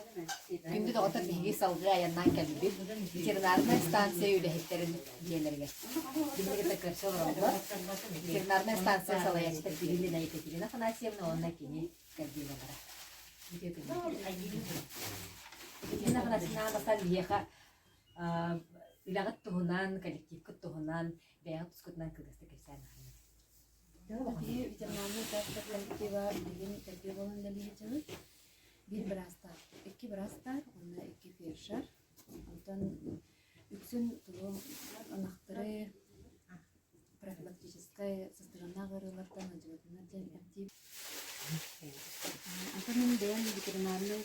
Күндү доҕоттор биһиги салгыы айаннаан кэллибит. Ветеринарнай станция үлэһиттэрин дьиэлэригэр. Биһиги кытта көрсө олороллор. Ветеринарнай станция салайааччыта Кириллина Екатерина Афанасьевна уонна кини коллегалара. Екатерина Афанасьевна бастаан биһиэхэ үлэҕит туһунан, коллективкыт туһунан, бэйэҕит тускутунан кылгастык кэпсээн аһарыҥ. Биһиги ветеринарнай учаастак коллектива билигин төрдүө буолан үлэлии сылдьабыт. Биир быраастаах, икки быраастаах уонна икки фельдшер. Онтон үксүн тугу ынахтары профилактическай сыстыганнаах ыарыылартан ыалдьыбатыннар диэн эмтиир. Онтон мин бэйэм ветеринарнай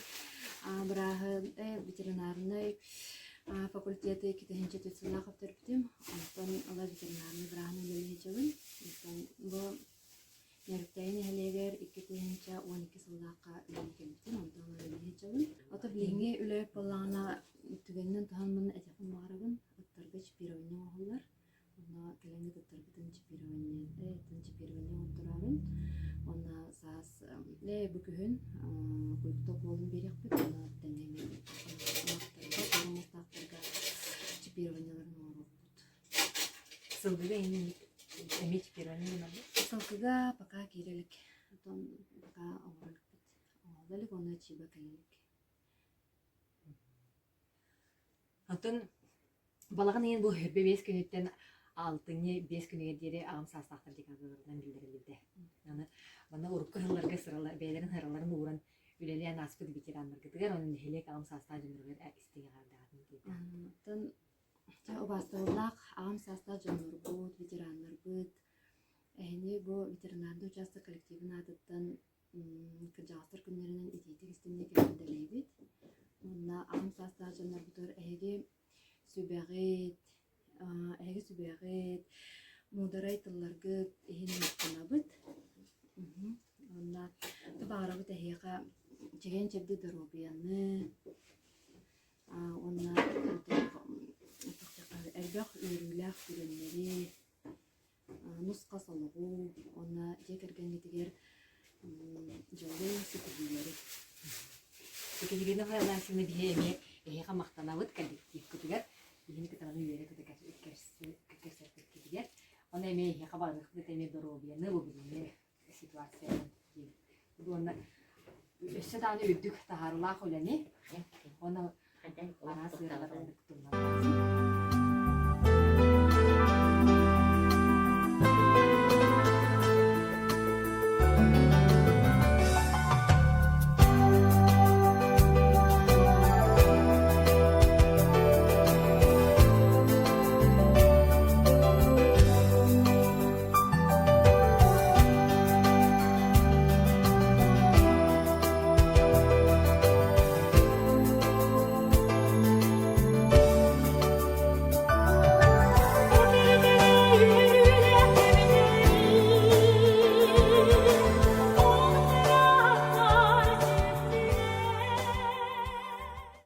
бырааһы ветеринарнай факультеты 2004 сыллаах бүтэрбитим. Онтон ыла ветеринарнай бырааһын үлэлии сылдьабын. Онтон бу Нөөрүктээйи нэһилиэгэр 2012 сыллаахха үлэлии кэлбитим, онтон ыла үлэлии сылдьабын. Ото билиҥҥи үлэ буоллаҕына түгэнинэн туһаммын этиэхпин баҕарабын. Ыттарга чипирование оҥоһуллар. Онно кэлэҥҥит ыттарбытын чипирование, чипирование оҥоттороорун. Уонна саас ээ бу күһүн куйбута укуолун биэриэхпит уонна тэҥҥэ эмиэ ынахтарга, туора чипированиеларын оҥоруохпут. Сылгыга эмиэ чипирование гынабыт? Сылгыга пока киирэ илик. Оттон пока оҥоро иликпит. Оҥоһулла илик уонна чиба кэлэ илик. Оттон балаҕан ыйын бу 25 күнүттэн алтынньы 5 күнүгэр диэри аҕам саастаахтар декадаларынан биллэриллибитэ. Аны манна урукку сылларга сырала бэйэлэрин сыраларын ууран үлэлээн ааспыт ветераннаргытыгар уонна нэһилиэк аҕам саастаах дьонноругар истиҥ эҕэрдэҕитин тиэрдэҕит. Оттон дьэ убаастабыллаах аҕам саастаах дьоннорбут, ветераннарбыт, эһини бу ветеринарнай учаастак коллективын аатыттан кырдьаҕастар күннэринэн итиитик истиҥник эҕэрдэлиибит. Уонна аҕам саастаах дьоннорбутугар эһиги сүбэҕит, эһиги сүбэҕит, муударай тылларгыт иһин махтанабыт. Уонна баҕарабыт эһиэхэ чэгиэн-чэбдик доруобуйаны, уонна элбэх үөрүүлээх түгэннэри, нус-хас олоҕу уонна дьиэ кэргэҥҥитигэр дьолу, ситиһиилэри. Екатерина Афанасьевна биһи эмиэ эһиэхэ махтанабыт коллективкытыгар, биһини кытары үөрэ-көтө кэпсэппиккитигэр. Онно эмиэ эһиэхэ баҕарыахпыт эмиэ доруобуйаны, бу билиҥҥи ситуациянан диэбит. Уонна өссө даҕаны үрдүк таһаарыылаах үлэни уонна араас ыараларын.